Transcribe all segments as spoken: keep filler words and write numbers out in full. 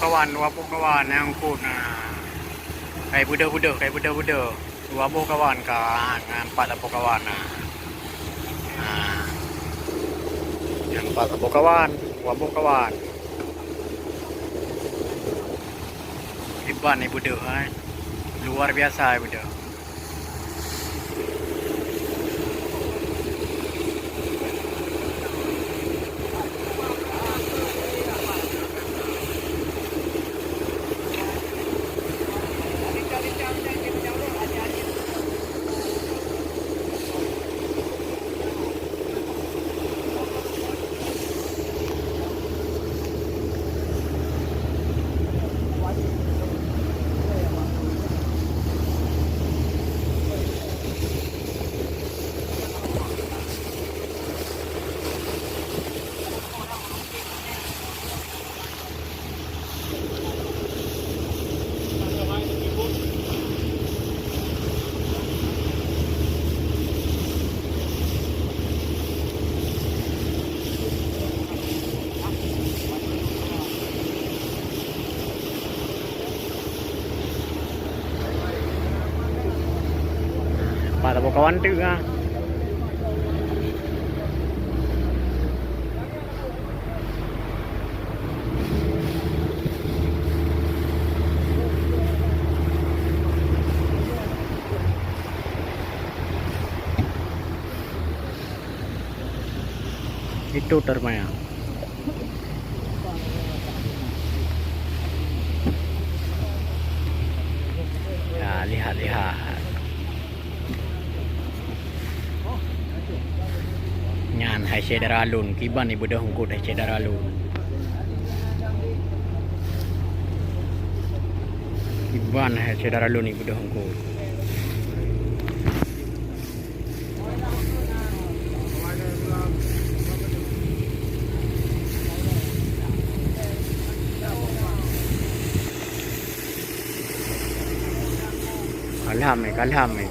Kawan, dua boh kawan nyang eungkôt na. Kai beudôh-beudôh, kai beudôh-beudôh. Dua boh kawan ka, ngon pat saboh kawan na. Ha. Ngon pat saboh kawan, dua boh kawan. Kiban ié beudôh, hai. Luar biasa ié beudôh. Pat saboh kawan teuk ah. Itu termaya. Ya, lihat-lihat. Nyan hai syedara lôn, kiban ié beudôh eungkôt hai syedara lôn. Kiban hai syedara lôn ié beudôh eungkôt. Kalham eh, kalham eh.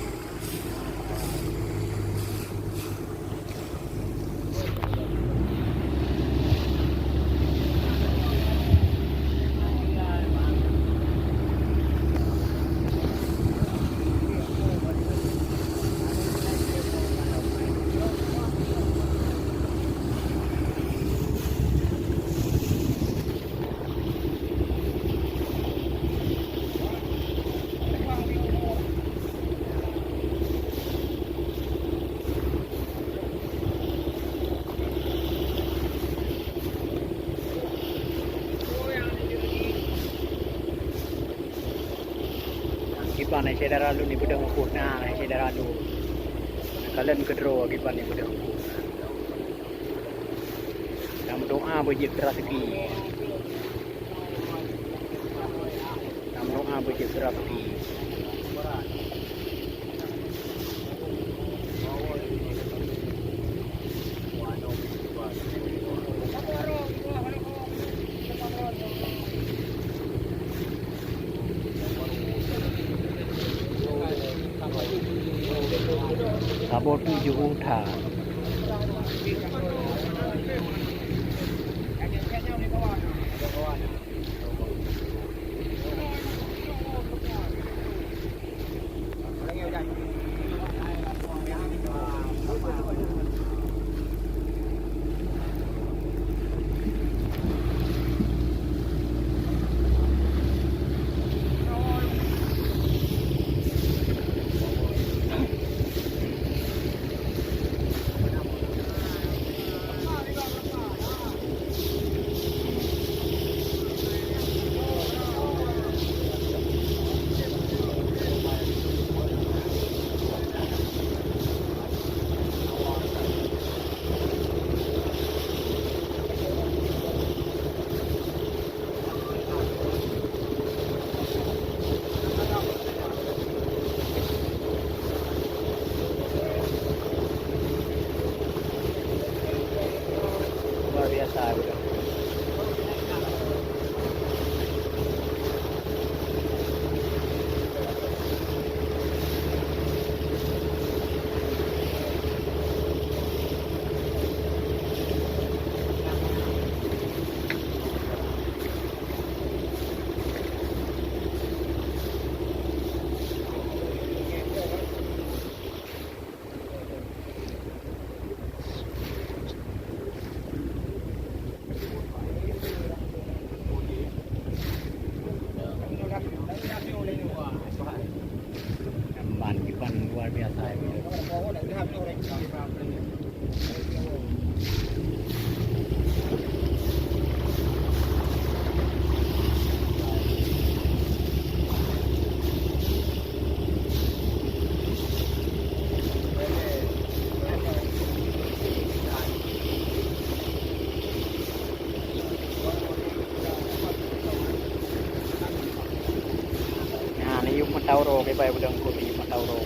Kiban hai syedara lôn ié beudôh eungkôt na, hai syedara lôn. Kalon keudroe kiban ié beudôh eungkôt. Tameudoa beujeuet keu raseuki. Tameudoa beujeuet keu raseuki. Saboh tujoh that. Biasa ya. Nah, ni yum mantau ro, kibai udang ko ni yum mantau ro.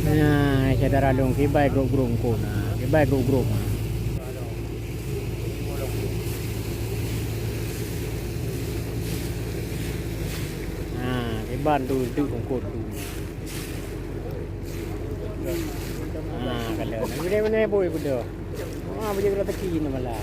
Nah, syedara lôn, kibai grup-grup eungkôt na, kibai grup-grup na. Nah, kiban tu, tu eungkôt tu. Nah, kalau ni benda-benda boy bedo. Ah, boleh rezeki ni malah.